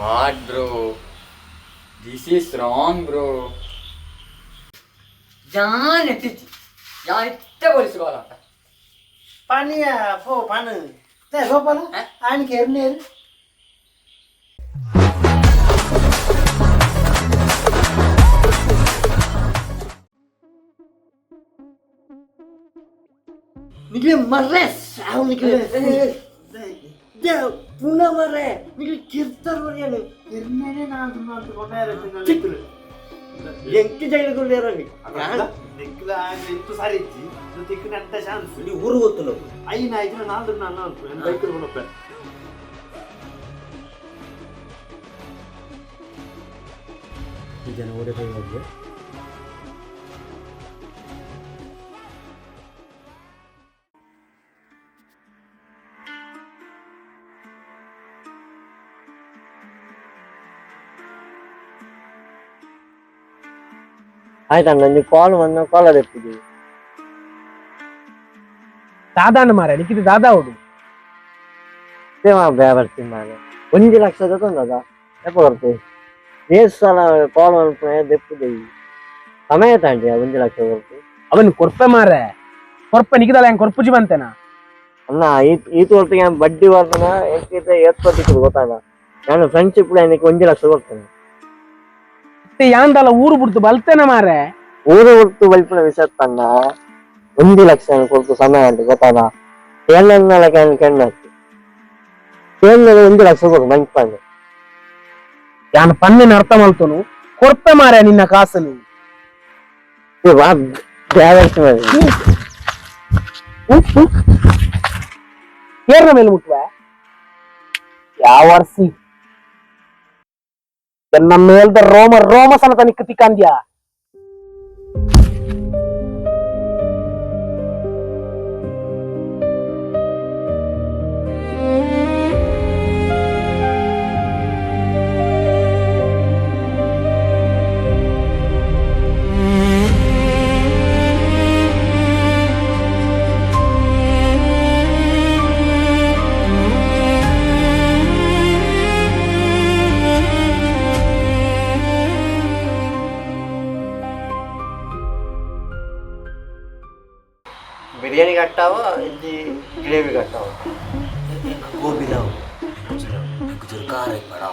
What bro, this is wrong bro. ഞാൻ എത്തിച്ചു, ഞാൻ ഇട്ട പോലീസ് കോലാട്ട. ಪನಿಯ ಪೋ ಪನು ಗೋಪಾಲ ಆನಿಗೆ ಎರ್ನೇರು. ನಿಕ್ಲೆ ಮರ್ರೆ ಸಾವು ನಿಕ್ಲೆ ಪುನಃ ಮರ್ರೆ ನಿಕ್ಲೆ ಕಿರ್ತಾರ ಮರ್ಯಾನೆ. ಎರ್ನೇನೆ ನಾನು ಕೊಟ್ಟಾರ. ಎಂಕಿ ಜೈಲು ನಿಕ್ಲ ಇಂತು ಸರಿ ಇಜ್ಜಿ ತಿಕ್ಕಿನ ಅಂತ ಚಾನ್ಸ್. ನೀ ಊರು ಗೊತ್ತು ನಾವು. ಐನ ಐದು ನಾಲ್ಕು ನಾನು ಬೈಕ್ ಕೊಡಪ್ಪ. ಜನ ಓಡಿ ಹೋಗಿ. ಆಯ್ತಣ್ಣ, ನೀವು ಕಾಲ್ ಬಂದ ಕಾಲ್ ಎತ್ತಿದ್ದೀವಿ. ದಾದಾನ ಮಾರ ನಿಕ್ಕಿದ ದಾದಾ ಅವಡು. ಬೇವರ್ಸಿ ಮಾರೆ, ಒಂಜಿ ಲಕ್ಷದ ತಂದದ ಎಪ್ಪ ಬರ್ತೀವಿ? ಏಸ್ ಸಲ ಕಾಲ್ ಮಲ್ಪುನ ದೆಪ್ಪುದೇವಿ ಸಮಯ ತಾಂಡಿ 1 ಲಕ್ಷ ಕೊರ್ಪು. ಅವನ್ ಕೊರ್ಪೆ ಮಾರೆ, ಕೊರ್ಪೆ ನಿಕ್ಕಿದಲ್ಲ ಹೆಂಗ್ ಕೊರ್ಪುಜಿ ಬಂತೇನಾ? ಅಣ್ಣ, ಈ ಈ ತೋರ್ತಿಗೆ ಬಡ್ಡಿ ಬರ್ತನ ಎಂಕಿತ ಏತ್ ತಿಕ್ಕುದು ಗೊತ್ತಾಗ. ನಾನು ಫ್ರೆಂಡ್ಶಿಪ್ ಏನಕ್ಕೆ 1 ಲಕ್ಷ ಕೊಡ್ತೇನೆ. ಮತ್ತೆ ಯಾಂದಲ್ಲ ಊರು ಬಿಡ್ತು ಬಲ್ತೇನ ಮಾರೆ. ಊರು ಹುಟ್ಟು ಬಲ್ಪುನ ವಿಷಯ ತನ್ನ 1 ಲಕ್ಷ ಕೊಡ್ತು ಸಮಯ ಅಂತ ಗೊತ್ತಾದ. ಏಳನ್ನ ಕೆಣ್ಣಾಕಿ ಕೇಂದ್ರ 1 ಲಕ್ಷ ಕೊಡು ಮಂಚ್. ಯಾನ್ ಪನ್ನಿನ ಅರ್ಥ ಮಲ್ತನು, ಕೊರ್ಪೆ ಮಾರೆ ನಿನ್ನ ಕಾಸು. ಬಾ ಬ್ಯಾಲೆನ್ಸ್ ಮಾಡಿ. ಏರ್ನ ಮೇಲೆ ಮುಟ್ಟುವ ಯಾವ ವರ್ಸಿ ಎನ್ನ ಮೇಲ್ದ ರೋಮ ರೋಮ ಸನತ ನಿಕ್ಕ ತಿಕ್ಕಂದ್ಯಾ. ಬಿರಿಯಾನಿ ಕಟ್ಟಾವ ಇಜ್ಜಿ ಗ್ರೇವಿ ಕಟ್ಟಾವ? ಗೋಬಿಲಾವ್ ಖಾರ ಇಪ್ಪಡ.